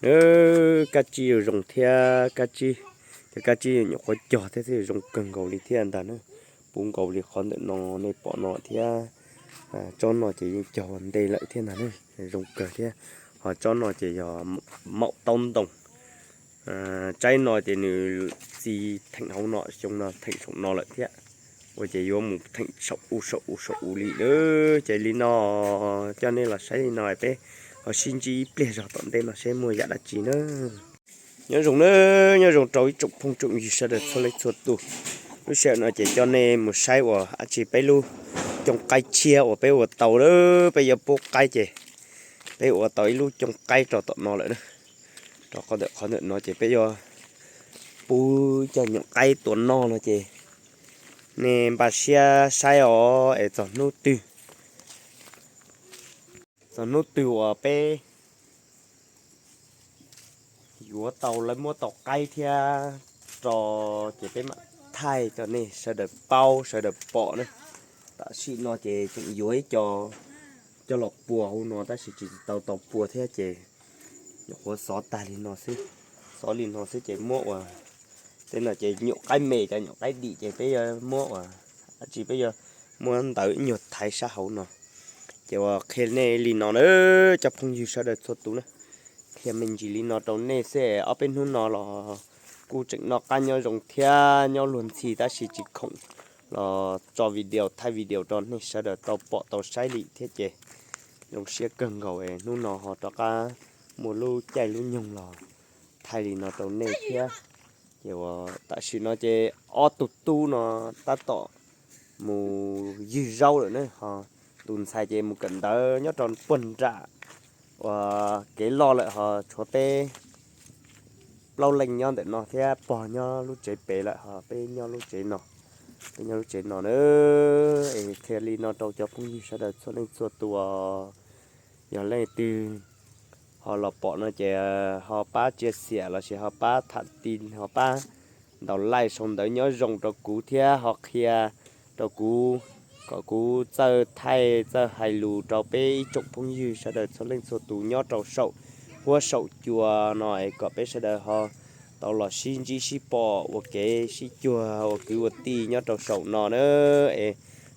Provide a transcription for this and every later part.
Kab tsib zoo thiab, kab tsib, cov kab tsib nyuam qhuav cog thiab xwb zoo kawg nkaus li thiab ntag na. Puv nkaus li qhov ntawm no nej pom no thiab. Tsob no ces yeej cog ua ntej lawm thiab ntag na, zoo kawg thiab. Ho tsob no ces yog maum taub ntoo. Tsaib no ces nws txi theem hauv no, xyoo no theem saum no lawm thiab. Ua ces yuav mus theem saum u saum u saum u li na. Ces li no coj nej los saib li no peb ho sib ntsib ib pliag zog tom ntej no seb muaj yam dab tsi na. Nyob zoo na, nyob zoo rau ib tsoom phooj tsoom ywg sawv daws txhua leej txhua tus. Lub sij hawm no ces coj nej mus saib uas dab tsi peb lub cooj qaib tshiab uas peb ua tau lawm, peb yuav pub qaib ces peb ua tau ib lub cooj qaib rau tom no lawm na. Rau qhov ntawm qhov ntawm no ces peb yuav pub cov nyuam qaib tua noj no ces nej npaj siab saib os es txog hnub twg, txog hnub twg uas peb yuav tau lawv muab tau qaib thiab rau ces peb mam thaij rau nej sawv daws paub sawv daws pom na. Tam sim no ces tseem yuav ib co coj los pua hauv no tab sis tsis tau tau pua thiab ces nyuam qhuav xov tag li no xwb. Xov li no xwb ces muab ua, tej no ces nyuam qaib me cov nyuam qaib dim ces peb yuav muab ua dab tsi peb yuav muab ntawv ib nyuag thaiv sab hauv no. Ces ua qhia nej li no na, cov phooj ywg sawv daws txhua tus na, qhia me ntsis li no rau nej xwb. Ob peb hnub no los kuj tseem noj qab nyob zoo thiab nyob luag ntxhi tab sis tsis khoom los tso video thaij video rau nej sawv daws tau pom tau saib li thiab ces zoo siab kawg nkaus es hnub no ho rov qab muaj lub caij lub nyoog los thaij li no rau nej thiab. Ces ua tam sim no ces ob tug tub no tab tom mus ywg zaub lawm ne, ho tus ntxhais ces mus kawm ntawv nyob rau puag nram uas kev loj lawm, ho tshuav peb plaub leej nyob ntawm no thiab pog nyob lub tsev pem lawm, ho peb nyob lub tsev no. Peb nyob lub tsev no na, es qhia li no rau cov phooj ywg sawv daws txhua leej txhua tus. Yog leej twg ho los pom no ces ho pab tsia xiam lossis ho pab tham ti, ho pab ntaus like sau ntawv nyob zoo rau kuv thiab ho qhia rau kuv kom kuv txawj thaij txawj hais lus rau peb ib tsoom phooj ywg sawv daws txhua leej txhua tus nyob rau saum huab saum cua no es kom peb sawv daws ho tau los sib ntsib sib pom ua kev sib cuag ua kwv ua tij nyob rau saum no na. Es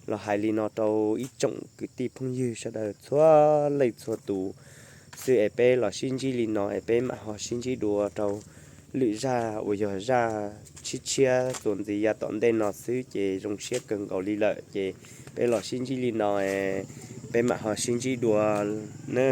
los hais li no rau ib tsoom kwv tij phooj ywg sawv daws txhua leej txhua tus xwb es peb los sib ntsib li no es peb mam ho sib ntsib dua rau lwm zaj uas yog zaj tshiab tshiab txuas ntxiv yav tom ntej no xwb ces zoo siab kawg nkaus li lawm ces peb los sib ntsib li no, peb mam ho sib ntsib dua na.